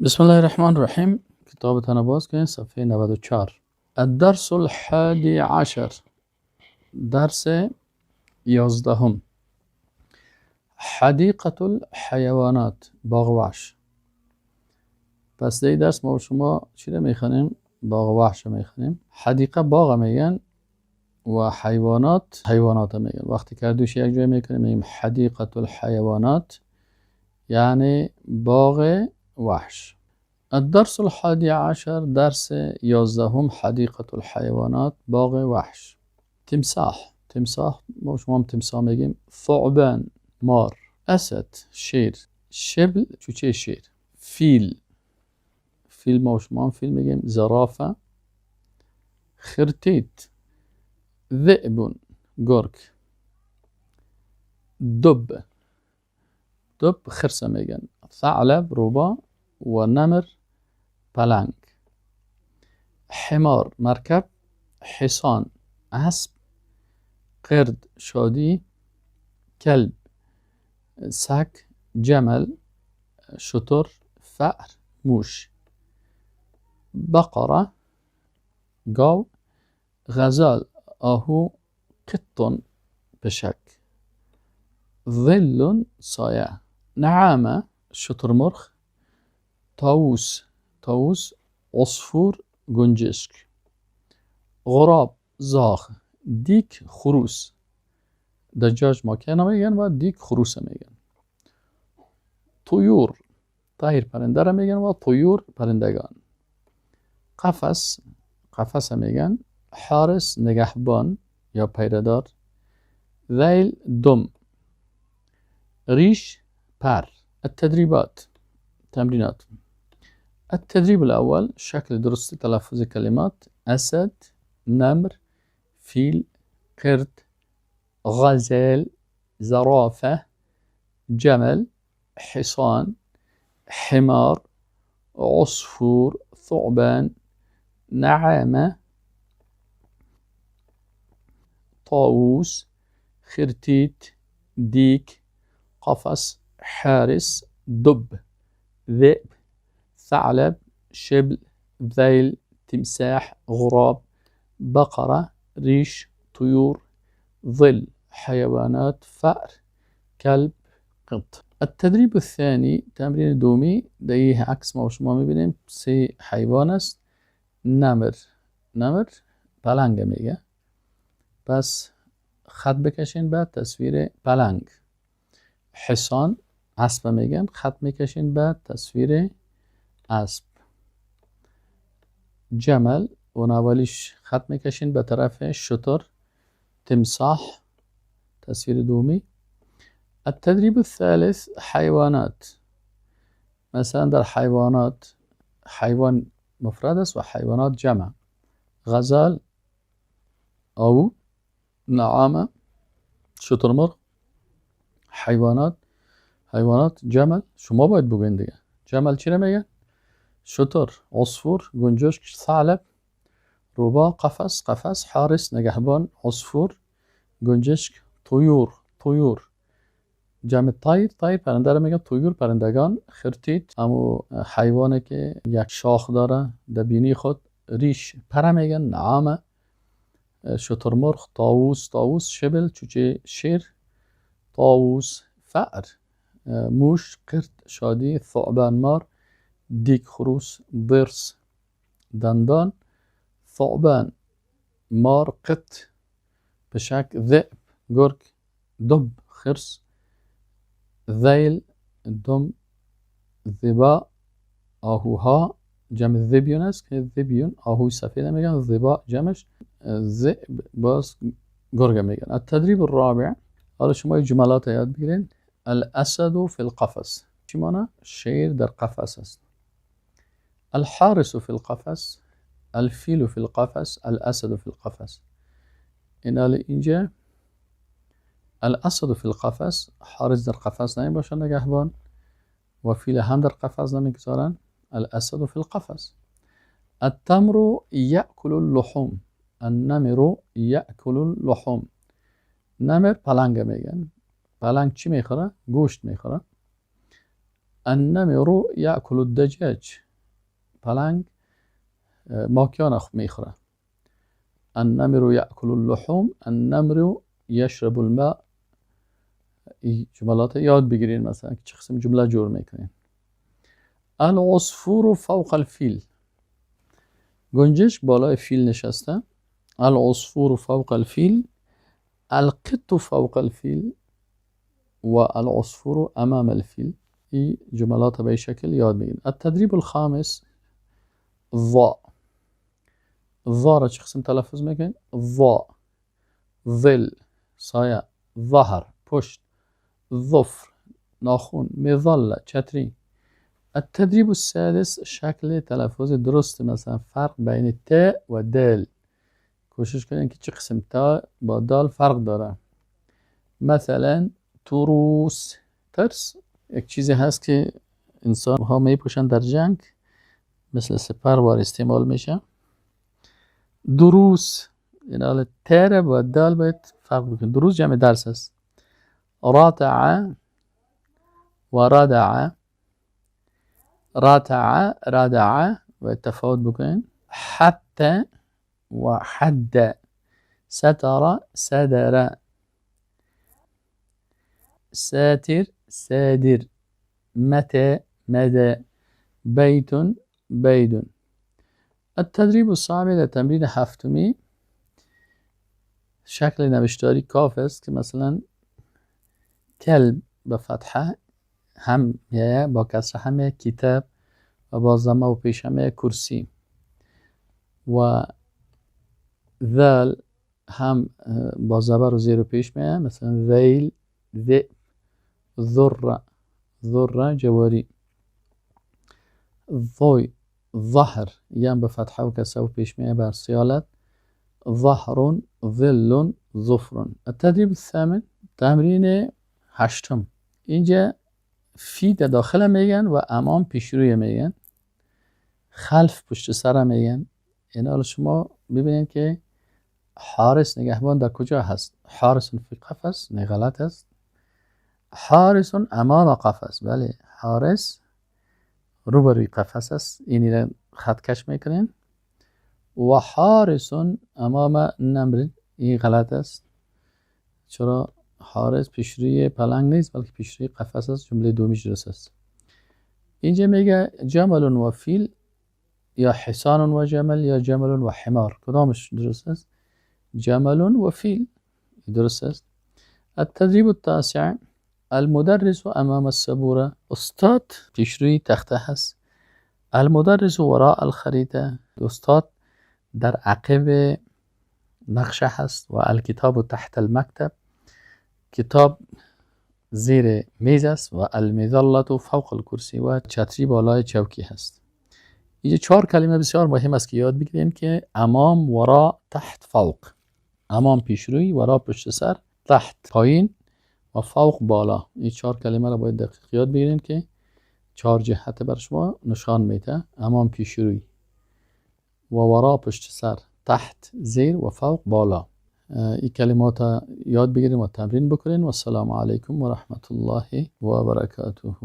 بسم الله الرحمن الرحیم. کتابتان باز کنید صفحه 94. الدرس الحادي عشر، درس 11. حدیقة الحیوانات، باغ وحش. پس در درس ما و شما چی رو میخوانیم؟ باغ وحش رو میخوانیم. حدیقه باغ میگن و حیوانات حیوانات میگن. وقتی که دوش یک جای میکنیم میگیم حدیقة الحیوانات، یعنی باغ وحش. الدرس الحادي عشر، درس 11، حدیقة الحیوانات، باغ وحش. تمساح، تمساح ما شما هم تمساح میگیم. ثعبان، مار. اسد، شیر. شبل، چوچه شیر. فیل، فیل ما شما هم فیل میگیم. زرافه. خرتیت. ذئب، گرگ. دب، دب خرسه میگن. ثعلب، روبا. و نمر، پلنگ. حمار، مرکب. حصان، اسب. قرد، شادی. کلب، سگ. جمل، شتر. فأر، موش. بقرة، گاو. غزال، آهو. قط، پشک. ظل، سایه. نعامة، شترمرغ. طاووس، طاووس. عصفور، گنجشک. غراب، زاغ. دیک، خروس. دجاج ماکینا میگن و دیک خروس میگن. طیور، طیر پرنده را میگن و طیور پرندگان. قفس، قفس میگن. حارس، نگهبان یا پیردار. ذیل، دم. ریش، پر. التدريبات، تمرينات. التدريب الأول، شكل درست تلفظ كلمات. أسد، نمر، فيل، قرد، غزال، زرافة، جمل، حصان، حمار، عصفور، ثعبان، نعامة، طاووس، خرتيت، ديك، قفص، حارس، دب، ذئب، ثعلب، شبل، ذيل، تمساح، غراب، بقرة، ريش، طيور، ظل، حيوانات، فأر، كلب، قط. التدريب الثاني، تمرین دومی. ده عکس ما و شما میبینیم سه حیوان است. نمر، نمر پلنگ میگه. پس خط بکشین بعد تصویر پلنگ. حصان، اسب میگن. خط میکشین بعد تصویر اسب. جمل و اولیش خط میکشین به طرف شتر. تمساح، تصویر دومی. التدريب الثالث، حيوانات. مثلا در حیوانات، حیوان مفرد است و حیوانات جمع. غزال، آهو، نعامة، شترمرغ. حیوانات، حیوانات جمل. شما باید بگوین دیگه. جمل چی رو میگن؟ شتر. عصفور، گنجشک. ثعلب، روبا. قفس، قفس. حارس، نگهبان. عصفور، گنجشک. طیور، طیور جمع طیر، طیر پرنده رو میگن. طیور پرندگان. خرتیت، همو حیوانه که یک شاخ داره در بینی خود. ریش، پره میگن. نعامه، شترمرغ. طاووس، طاووس. شبل، چوچه شیر. طاووس، فأر، موش. قرد، شادی. ثعبان، مار. دیک، خروس. ضرس، دندان. ثعبان، مار. قط، پشک. ذئب، گرگ. دب، خرس. ذیل، دم. ظباء، آهوها جمع ظبیون است که ظبیون آهوی سفید میگن. ظباء جمعش. ذئب باز گرگ میگن. التدريب الرابع، حالا شما جملات یاد بگیرین. الاسد في القفص، چی معنی؟ شیر در قفس است. الحارس في القفص، الفيل في القفص، الاسد في القفص. این اینجا الاسد في القفص، حارس در قفس نمی باشه نگهبان، و فیل هم در قفس نمیگذارن. الاسد في القفص. التمر یأکل اللحوم، النمر یأکل اللحوم. نمر پلنگ میگن. پلنگ چی میخوره؟ گوشت میخوره. النمر یأکل الدجاج، پلنگ ماکیان میخوره. النمر یأکل اللحوم، النمر یشرب الماء. این جملات یاد بگیرین، مثلا چه قسم جمله جور میکنین. العصفور فوق الفیل، گنجشک بالای فیل نشسته. العصفور فوق الفیل، القط فوق الفیل و العصفور امام الفیل. این جملات به شکل یاد بگیرین. التدریب الخامس ظا. ظا را چه قسم تلفظ میکنین؟ ظا، ظل سایه، ظهر پشت، ظفر ناخون، مظله چتری. التدریب السادس شکل تلفظ درست، مثلا فرق بین ت و دال. کوشش کنین که چه قسم تا با دال فرق داره. مثلا تروس، ترس یک چیزی هست که انسان ها میپوشن در جنگ، مثل سپر وار استعمال میشه. دروس، این حال ت با دال باید فرق بکنین. دروس جمع درس است. راتع و ردع، راتع ردع باید تفاوت بکنین. حتی و حد، ستر سدر، ساتر سادر، متى مدى، بیت بید. التدریب السابع در تمرین هفتمی شکل نوشتاری کاف است که مثلا کلب به فتحه هم با کسره هم کتاب و با ضمه و پیش هم کرسی، و ذال هم با زبر و زیر و پیش میه، مثلا ذیل، ذئب، ذره، ذره جواری. ضوی، ظهر یم به فتحه و کسره و پیش میه بر سیالت، ظهر، ظل، ظفر. التدریب الثامن تمرین هشتم. اینجا فی در داخل میگن و امام پیشروی میگن، خلف پشت سر میگن. اینا حالا شما ببینید که حارس نگهبان در کجا هست؟ حارس فی قفس، نه غلط است. حارس امام قفس، بله حارس روبروی قفس است، اینی را خط کش میکنین. و حارس امام نمر، این غلط است. چرا؟ حارس پیشروی پلنگ نیست بلکه پیشروی قفس است. جمله دومیش درست است. اینجا میگه جمل و فیل یا حصان و جمل یا جمل و حمار، کدامش درست است؟ جمل و فیل درست است. التدریب التاسع المدرس امام السبوره، استاد پیشروی تخته هست. المدرس وراء الخریطه، استاد در عقب نقشه هست. و الکتاب تحت المکتب، کتاب زیر میز است. و المظله فوق الکرسی، و چتری بالای چوکی هست. اینجا چهار کلمه بسیار مهم است که یاد بگیریم که امام، ورا، تحت، فوق. امام پیشروی، ورا پشت سر، تحت پایین و فوق بالا. این چهار کلمه را باید دقیق یاد بگیریم که چهار جهت بر شما نشان میده. امام پیشروی و ورا پشت سر، تحت زیر و فوق بالا. این کلمات یاد بگیریم و تمرین بکنین. و السلام علیکم و رحمت الله و برکاته.